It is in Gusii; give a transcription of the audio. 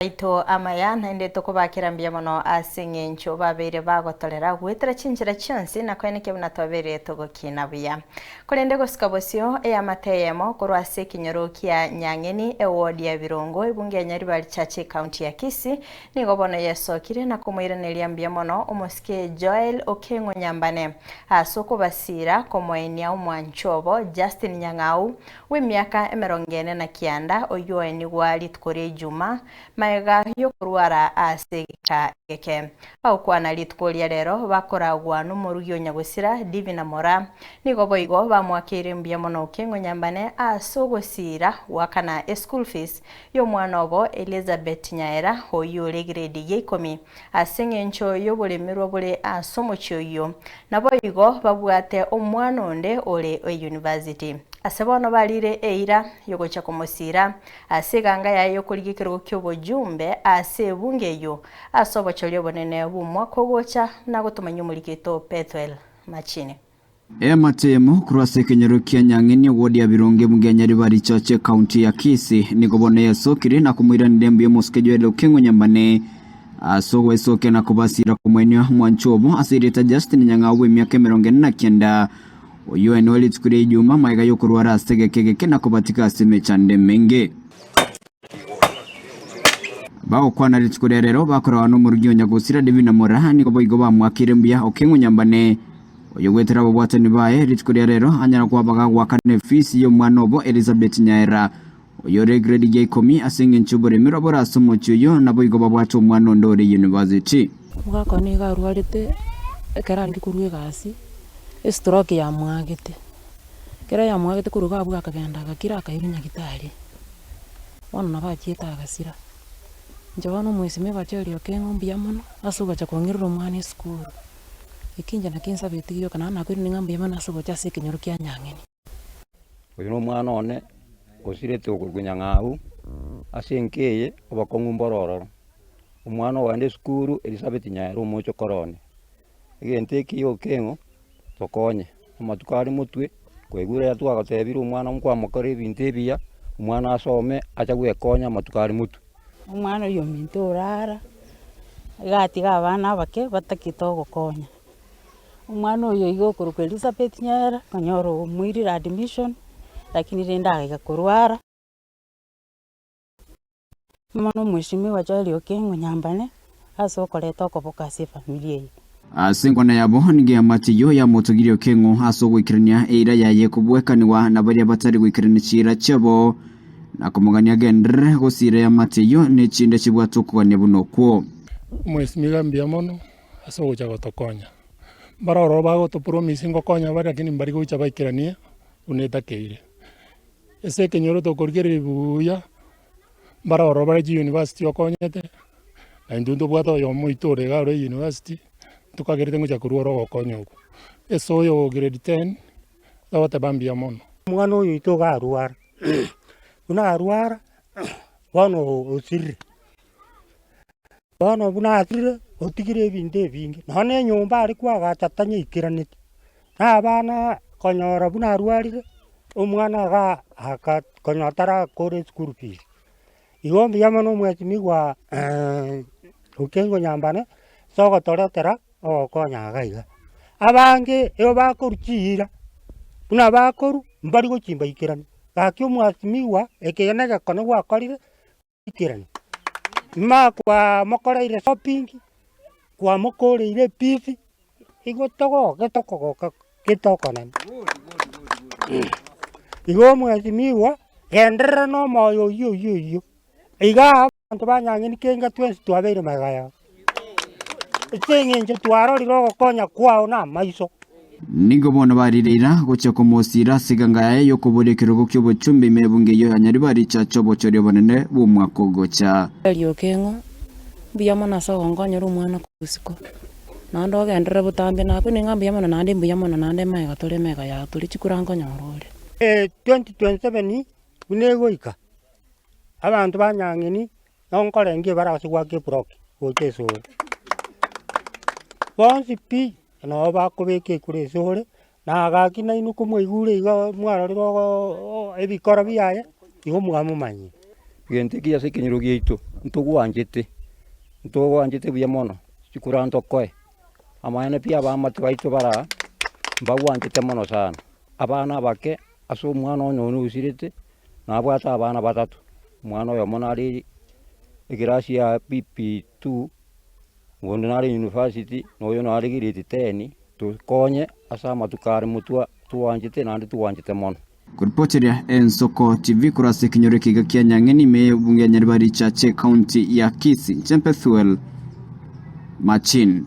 Aito amaya, naende tokobakera mbuya mono ase eng'encho babeire bagotorera goetera chinchera chionsi na koenekia buna twabeire togokina buya. Korende gosika bosio eamate eyemo korwa ase ekenyoro kia Nyang'eni, eward ya Birongo, ebunge ya Nyaribari Church ecounty ya Kisii, nigo bono yesokire na komoiraneria mbuya mono omosike Joel Okeng'o Nyambane ase okobasira komoenia omwancho obo Justin Nyang'au Bw'emiaka emerongo ene na kianda, oyio oenigwa rituko ria Ijuma, magega y'okorwara ase egeka egeke. Bagokwana rituko ria rero bakoragwa nomorugi o nyagosira, Divina Moraa. Nigo boigo bamoakeire mbuya mono Okeng'o Nyambane ase ogosiira goakana eschool fees y'omwana obo Elizabeth Nyaera oyio ore egrade ya ikomi ase eng'encho y'oboremerwa bore ase omochie oyio. Naboigo babwate omwana onde ore eyunivasiti. Ase bono barire eira y'ogocha komosiira ase eganga yaye y'okorigia ekerogo ki'obojumbe ase ebunge eyio ase obochori obonene bw'omwaka ogocha na gotomanyia omoriki oito Bethuel Machini. Eamate eyemo korwa ase ekenyoro kia Nyang'eni ewodi ya Birungi ebunge ya Nyaribari Church ecounty ya Kisii nigo bono yesokire na komoiraneria mbuya omosike Joel Okeng'o Nyambane ase ogwesokia na kobasiira komoenia omwancho obo ase erieta Justin Nyang'au bw'emiaka 49 oyio oenigwe rituko ria Ijuma magega y'okorwara ase egeka egeke na kobatika ase emechando emenge. Bagokwana rituko ria rero bakoragwa nomorugi o Nyagosira David Moraa nigo boigo bamoakeire mbuya Okeng'o Nyambane Oyo goetera ababwatani baye rituko ria rero anyara kwaba gagoakana efisi y'omwana obo Elizabeth Nyaera, oyore egrade ya ikomi ase engencho y'oboremerwa bore ase omochie oyio, naboigo babwate omwana onde ore university. Omogaka one nigo arwarete ekero arenge korwa egasi, estroke yamoagete. Ekero yamoagete korwa iga abwo akagenda agakira akairwa nyagitari, bono nabo achiete agasira. Inche bono omwesimigwa Joel Okeng'o mbuya mono ase ogocha kong'irera omwana esukuru. Eki inche nakio nsabeti gioka, naende nakoirania ng'a mbuya mono ase ogocha ase ekenyoro kia Nyang'eni. Oyo nomwana one osirete okorokwa Nyang'au, ase enka eye obokong'u mboro ororo. Omwana ogenda esukuru Elizabeth Nyaera omochokoro one. Egento eke gioka eng'o tokonye, amatuko are motwe, kwaigure riria twagotebire omwana nkwamokora ebinto ebiya, omwana asome acha gwekonya amatuko are motwe. Omwana oyio ominto orara, iga atiga abana abake batagete ogokonya. Omwana oyo iga okorokwa Elizabeth Nyaera, okonyora omoirire admission, lakini rende agaiga korwara. Bono omweshimiwa Joel Okengo Nyambane ase okoreta okoboko ase efamiri eye. Ase enkwana yabo nigo eamate eyio yamotogirie Okeng'o ase ogoikerania eira yaye kobwekanigwa na baria batari goikerania chiira chiabo, na komogania agenderere gosiira eamate eyio ne chinde chibwate okogania buna okwo. Omwesimiga mbuya mono ase ogocha gotokonya. Mbare ororo bagotopromise ngokonya bare lakini mbari gocha baikeranie buna etakeire. Ase ekenyoro tokorigereria buya, mbare ororo bare chiuniversity okonyete, na intwe ntobwate oyomo oito ore iga ore university, ntokagerete ngocha korwa ore ogokonya okwo. Ase oyo grade ten, togoteba mbuya mono. Omwana oyo oito iga arwara, buna arwara, bono osirire, bono buna asirire, otigire ebinto ebinge, nonye na enyomba aria kwagacha tanyeikeraneti, na abana konyora buna arwarire, omwana iga aka konyora tarakora eschool fees. Igo mbuya mono omwesimigwa Okengo Nyambane, ase ogotoretera ogokonya iga iga. Abange igo bakorwa chiira, buna bakorwa mbari gochia mbaikerani, gaki omwesimigwa eke na egekone gwakorire, ikerani. Nyuma kwamokoreire shopping, kwamokoreire epiisi, igo togoke tokogoka getokonene. Igo omwesimigwa, genderera na omoyo oyio oyio oyio, igaa abanto ba Nyang'eni kenga twensi twabeire magega yao, ase eng'encho twarorire ogokonya kwao na amaiso. Nigo bono barire ira gochia komosiira ase eganga yaye y'okoboria ekerogo ki'obochumbe ime ebunge eyio ya Nyaribari Church obochori obonene bw'omwaka ogocha. Erioka ing'o, mbuya mono ase ogonkonyera omwana korwa isiko, naende ogenderere botambe nakwane ng'a mbuya mono naende mbuya mono naende magega tore magega yao tore chikura nkonyora ore. 2027 buna egoika, abanto ba Nyang'eni nonkorengia ebara ase goaka eblock gocha esore, bonsi pi. Nabo bakobeka ekura esore, na gaki nainwe komwaigure iga mwarorire ogoo ebikoro biaye, igo mwamomanyire. Egento ekiya ase ekenyoro giaito, ntogwanchete, ntogwanchete buya mono, chikura ntokoe, amaene pi abamate baito bare aa, mbagwanchete mono sana. Abana abake, ase omwana onye one osirete, nabwate abana batato, omwana oyomo nare ekerasi ya PP2, onde nare university, na oyo nare grade ten, tokonye ase amatuko are motwe twanchete naende twanchete mono. Koripoteria Ensoko TV korwa ase ekenyoro ekiga kia Nyang'eni ime y'ebunge ya Nyaribari Church County ya Kisii, Inche Bethuel Machin.